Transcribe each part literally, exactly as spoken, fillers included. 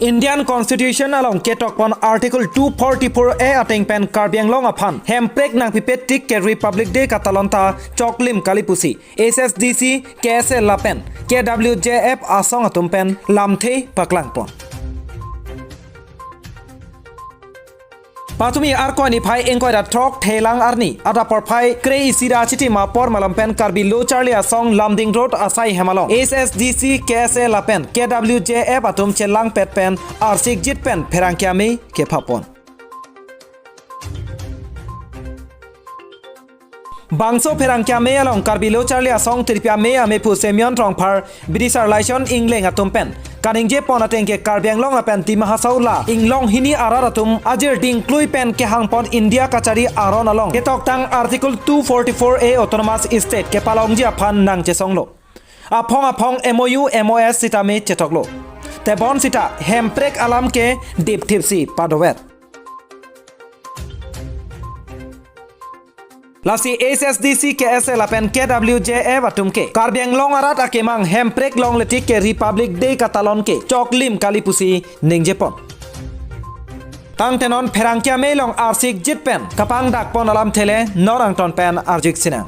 Indian Constitution along ketokpon Article two forty-four A ateng pen Karbi Anglong aphan hemprek nangpipet tik ke Republic Day katalon ta choklim kali pusi H S D C, K S A lapen K W J F asong atum pen lamthe paklangpon. Patumi Arkoi niphai ingkoi ra throk Thelang arni adap porphai kre-isi ra chitima apor malom pen Karbi Lo Charli Asong Lumding Road asai hem along H S D C, K S A lapen K W J F atum chelangpet pen arsikjit pen pherangke amei kephapon. Bangso pherangke amei along Karbi Lo Charli Asong Tirpi Amei Amephu Simeon Rongphar, Bidisar Laison Engleng atum pen kaningjepon ateng ke Karbi Anglong lapen Dima Hasao la inglong hini arat atum ajir dingklui pen kehangpon India kachari aron along ketoktang Article two forty-four A Autonomous State kepalongji aphan nangchesonglo. Aphong aphong M O U, M O S sitame chetoklo. Tebon sita hemprek alam ke dipthipsi padover. Lasi H S D C, K S A lapen K W J F atum ke Karbi Anglong arat akemang hemprek longle tik ke Republic Day katalon ke choklim kali pusi ningjepon. Tangte non pherangke amei along arsikjit pen kapangdakpon alamthe le non angton pen arjik sinang.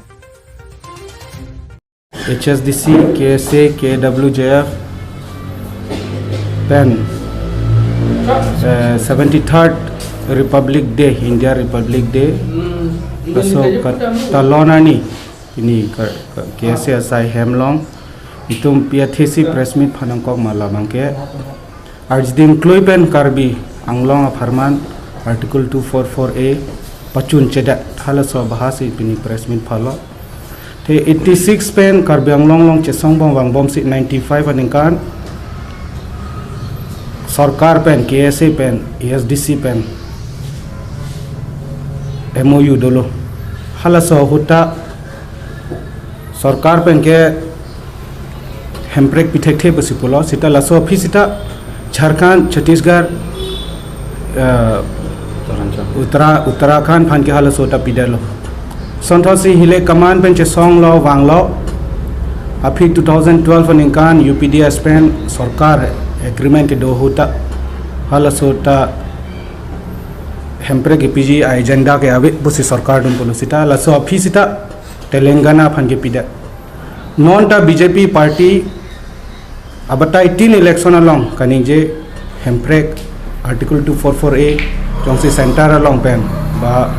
H S D C, K S A, K W J F pen eh, seventy-third Republic Day, India Republic Day, laso katalon arni, ini ka, ka, K S A asai hem along itum pi athesi press meet phanangkok ma labang ke arjiding klui pen Karbi Anglong apharman Article two forty-four A pachunchedet, halaso abahasi pini press meet phalo. Te eighty-six pen Karbi Anglong along chesongbom vangbomsi ninety-five aningkan sorkar pen, K S A pen, H S D C pen M O U dolo. Halaso ahut ta sorkar pen ke hemprek pithekthe pusi pulo, sita laso aphi sita Jharkhand, Chhattisgarh, eh, Uttara-, Uttarakhand aphan ke halaso ta pidetlo. Sonthotsi hile kaman pen chesonglo vanglo. Aphi two thousand twelve aningkan U P D S pen sorkar agreement kedo ahut ta halaso ta hemprek kepiji agenda ke ave pusi sorkar atum pulo, sita laso aphi sita Telangana aphan kepidet. Non ta B J P party abatai tin election along kaningje hemprek Article two forty-four A jongsi center along pen ba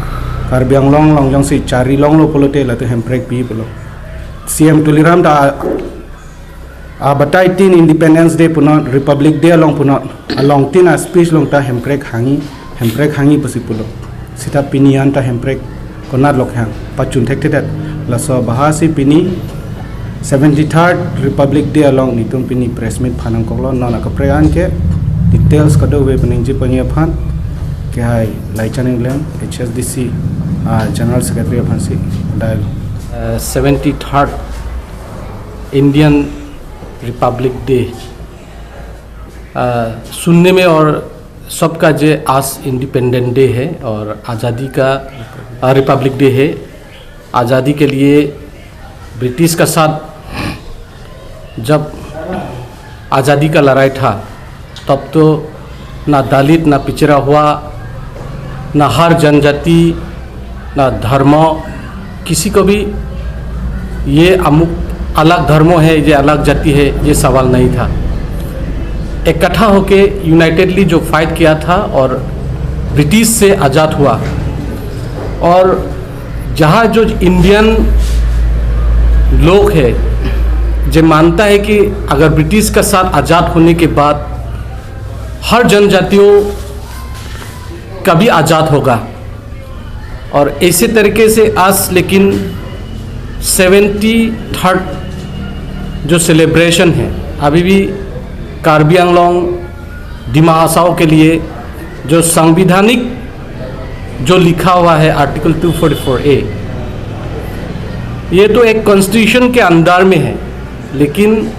Karbi Anglong along jongsi chari longlo pulote latum hemprek pi pulo. C M Tuliram ta abatai tin Independence Day punon, Republic Day along punon, along tin a speech along ta hemprek hangji, hemprek hangji pusi pulo. Sita pini an ta hemprek konat lok hang pachunthekthedet. Laso abahasi pini seventy-third Republic Day along nitum pini press meet phanangkoklo, non akaprek an ke details kadokave paningje pangji aphan kehai Laichan Engleng, H S D C, ah, General Secretary aphansi dai. Uh, seventy-third Indian Republic Day, uh, सुनने में और सबका जे आज independent day है और आज़ादी का, अ, Republic day है। आज़ादी के लिए ब्रिटिश का साथ जब आज़ादी का लड़ाई था, तब तो ना दलित, ना पिछड़ा हुआ, ना हर जनजाति, ना धर्म, किसी को भी ये अमुक अलग धर्म है, ये अलग जाति है, ये सवाल नहीं था। इकट्ठा होके यूनाइटेडली जो फाइट किया था और ब्रिटिश से आज़ाद हुआ, और जहाँ जो इंडियन लोग है, जो मानता है कि अगर ब्रिटिश का साथ आज़ाद होने के बाद हर जनजातियों का भी आज़ाद होगा, और ऐसे तरीके से आज लेकिन सेवेंटी थर्ड जो सेलिब्रेशन है, अभी भी कार्बी आंगलोंग, दिमा हासाओ के लिए जो संवैधानिक जो लिखा हुआ है आर्टिकल टू फोर्टी फ़ोर ए, ये तो एक कॉन्स्टिट्यूशन के अंडर में है, लेकिन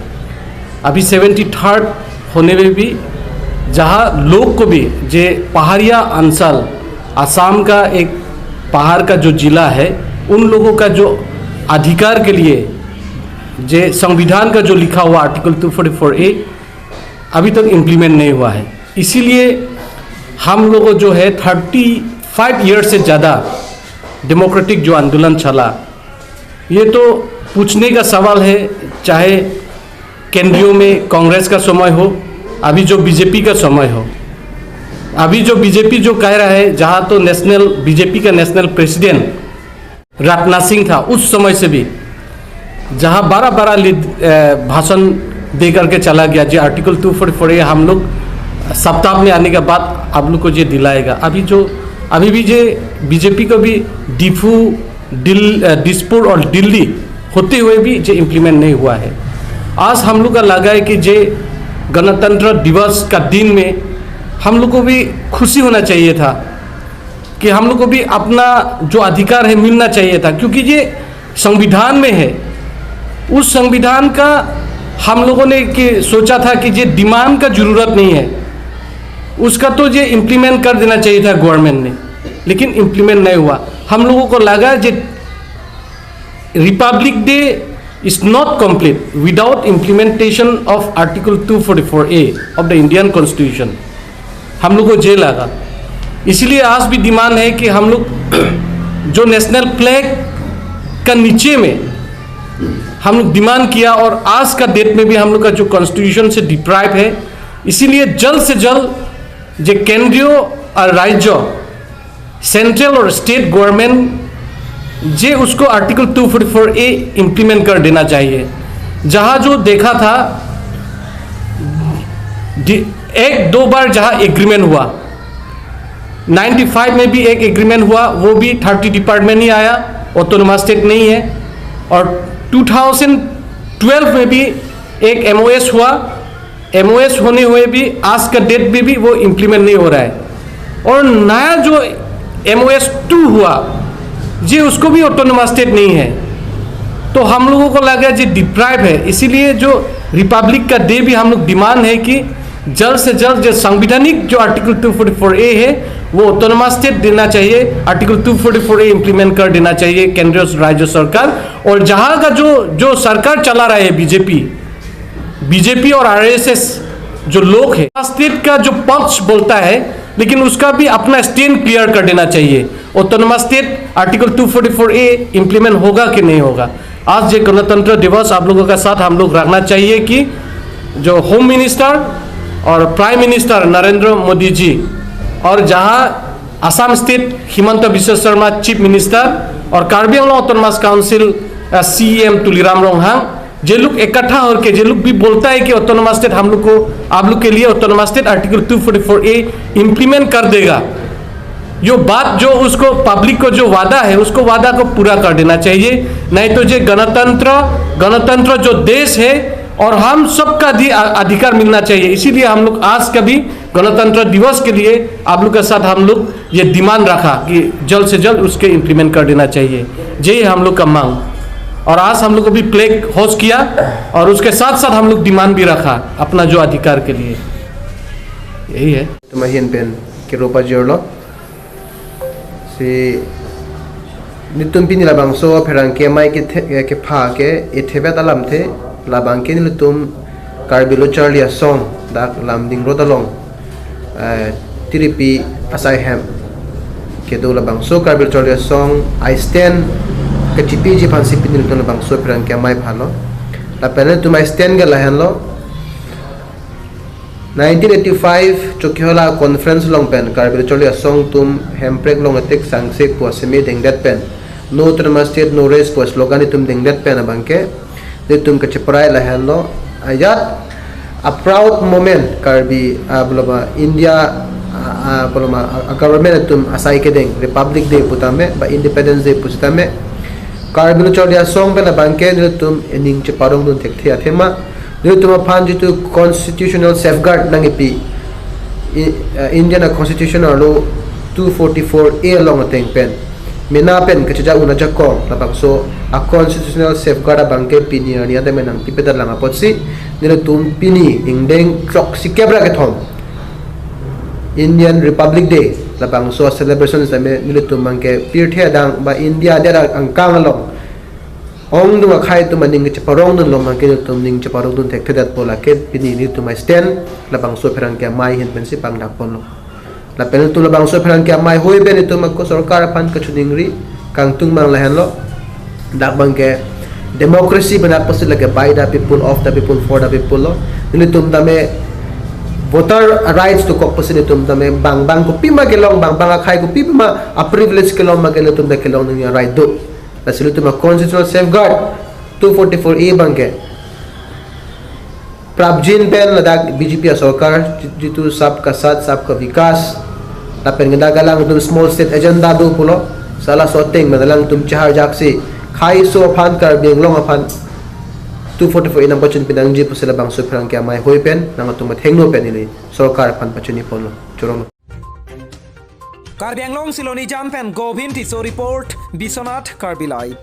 अभी सेवेंटी थर्ड होने में भी जहाँ लोग को भी, जे पहाड़िया अंचल, आसाम का एक पहाड़ का जो जिला है, उन लोगों का जो अधिकार के लिए जे संविधान का जो लिखा हुआ आर्टिकल टू फोर्टी फ़ोर ए अभी तक इम्प्लीमेंट नहीं हुआ है। इसीलिए हम लोगों जो है थर्टी फाइव ईयर से ज़्यादा डेमोक्रेटिक जो आंदोलन चला, ये तो पूछने का सवाल है, चाहे केंद्रीय में कांग्रेस का समय हो, अभी जो बीजेपी का समय हो। अभी जो बीजेपी जो कह रहा है, जहाँ तो नेशनल बीजेपी का नेशनल प्रेसिडेंट राजनाथ सिंह था उस समय से भी, जहाँ बड़ा बड़ा लीड अ, भाषण दे करके चला गया जी, आर्टिकल टू फोर्टी फोर ए हम लोग सत्ता में आने के बाद आप लोग को ये दिलाएगा। अभी जो अभी भी ये बीजेपी को भी डिफू दिल अ, दिसपुर और दिल्ली होते हुए भी ये इम्प्लीमेंट नहीं हुआ है। आज हम लोग का लगा है कि ये गणतंत्र दिवस का दिन में हम लोग को भी खुशी होना चाहिए था कि हम लोग को भी अपना जो अधिकार है मिलना चाहिए था, क्योंकि ये संविधान में है। उस संविधान का हम लोगों ने कि सोचा था कि ये डिमांड का ज़रूरत नहीं है, उसका तो ये इम्प्लीमेंट कर देना चाहिए था गवर्नमेंट ने, लेकिन इम्प्लीमेंट नहीं हुआ। हम लोगों को लगा ये Republic Day is not complete without implementation of Article two forty-four A of the Indian Constitution। हम लोग को ये लगा, इसीलिए आज भी डिमांड है कि हम लोग जो नेशनल फ्लैग का नीचे में हम लोग डिमांड किया और आज का डेट में भी हम लोग का जो कॉन्स्टिट्यूशन से डिप्राइव है, इसीलिए जल्द से जल्द जो केंद्रीय और राज्य, सेंट्रल और स्टेट गवर्नमेंट जे उसको article two forty four A implement कर देना चाहिए। जहाँ जो देखा था, दि- एक दो बार जहाँ एग्रीमेंट हुआ, नाइन्टी फ़ाइव में भी एक एग्रीमेंट हुआ, वो भी थर्टी डिपार्टमेंट ही आया, ऑटोनोमस स्टेट नहीं है। और टू थाउजेंड ट्वेल्व में भी एक एमओएस हुआ, एमओएस होने हुए भी आज का डेट में भी वो इम्प्लीमेंट नहीं हो रहा है। और नया जो एमओएस टू हुआ, जी, उसको भी ऑटोनोमस स्टेट नहीं है। तो हम लोगों को लगा जी डिप्राइव है, इसीलिए जो रिपब्लिक का डे भी हम लोग डिमांड है कि जल्द से जल्द जो संवैधानिक जो आर्टिकल टू फोर्टी फोर ए है, वो ऑटोनोमस स्टेट देना चाहिए, article two forty four A implement कर देना चाहिए केंद्र राज्य सरकार। और जहाँ का जो जो सरकार चला रहा है बीजेपी, बीजेपी और आरएसएस जो लोग है, स्टेट का जो पक्ष बोलता है, लेकिन उसका भी अपना स्टैंड क्लियर कर देना चाहिए। Autonomous state article two forty four A implement होगा कि नहीं होगा? आज ये गणतंत्र दिवस आप लोगों का साथ हम लोग रखना चाहिए कि जो होम मिनिस्टर और प्राइम मिनिस्टर नरेंद्र मोदी जी और जहाँ Assam state Himanta Biswa Sarma chief minister और Karbi Anglong autonomous council CEM Tuliram Ronghang, जे लोग इकट्ठा होके जे लोग भी बोलता है कि ऑटोनोमस स्टेट हम लोग को, आप लोग के लिए autonomous state article two forty four A implement कर देगा, जो बात जो उसको पब्लिक को जो वादा है उसको वादा को पूरा कर देना चाहिए। नहीं तो ये गणतंत्र, गणतंत्र जो देश है और हम सबका अधि- अधिकार मिलना चाहिए। इसीलिए हम लोग आज का भी गणतंत्र दिवस के लिए आप लोग के साथ हम लोग ये डिमांड रखा कि जल्द से जल्द उसके इम्प्लीमेंट कर देना चाहिए, यही हम लोग का मांग। और आज हम लोग को भी फ्लैग होस्ट किया और उसके साथ साथ हम लोग डिमांड भी रखा अपना जो अधिकार के लिए। यही है। Tuma ahin pen kiropa jirlo. Si nelitum pini labangso pherangke amei kethe, kepha ke ethebet alamthe, labang ke nelitum Karbi Lo Charli Asong dak Lumding Road along, eh, Tiripi asai hem kedo labangso Karbi Lo Charli Asong astand kachipiji aphansi pini nelitum labangso pherangke amei phalo. Lapen nelitum astand ke lahenlo. Nineteen eighty-five Chokihola conference along pen Karbi Lo Charli Asong atum Hemprek along atik sangse pu aseme dengdet pen, "No Autonomous State, no rest" pu slogan itum dengdet pen abang ke nelitum kacheparai lahenlo. Ajat a proud moment Karbi, ah, boloma India, ah, ah, boloma, ah, government atum asai kedeng Republic Day putame ba Independence Day pusitame, Karbi Lo Charli Asong pen abang ke nelitum ening cheparong dun thekthe athema, nelitum aphan jitu constitutional safeguard nangkepi, i- uh, Indian constitution arlo two forty-four A along ateng pen, mena pen kachejak un ajakong labangso a constitutional safeguard abang ke pini arni anta menang tipedalang apotsi, nelitum pini ingdeng throksikep ra kethom Indian Republic Day labangso celebration sitame nelitum abang ke pirthe adang ba India adet angkang along ongdung akhai atum aning kacheparongdunlo abangke nelitum ning cheparongdun thekthedetpo, lake pini nelitum a-stand labangso apherangke amei ahin pensi pangdakponlo. Lapen nelitum labangso apherangke amei ahoi pen nelitum ako sorkar aphan kachiningri kangtung abang lahenlo. Dak abangke democracy pen apotsi lake by the people, of the people, for the people lo. Nelitum tame voter rights dokok pusi nelitum tame bang bang kopima kelong, bang bang akhai kopima a-privilege kelong abangke nelitum ta kelong nangji a-right do. Lasi nelitum a-constitutional safeguard two forty-four A abangke prapjin pen ladak B J P asorkar, jitu Sabka Saath Sabka Vikas, lapen dak alangtum small state agenda do pulo, sala so ateng pen alangtum cheharjaksi khaiso aphan, Karbi Anglong aphan two forty-four A nangpachun pinangji pusi labangso apherangke amei ahoi pen nangtum athengno pen ili sorkar aphan pachiniponlo. Chorong. Karbi Anglong Silonijan pen Govin Tisso report, Biswanath Karbi Live.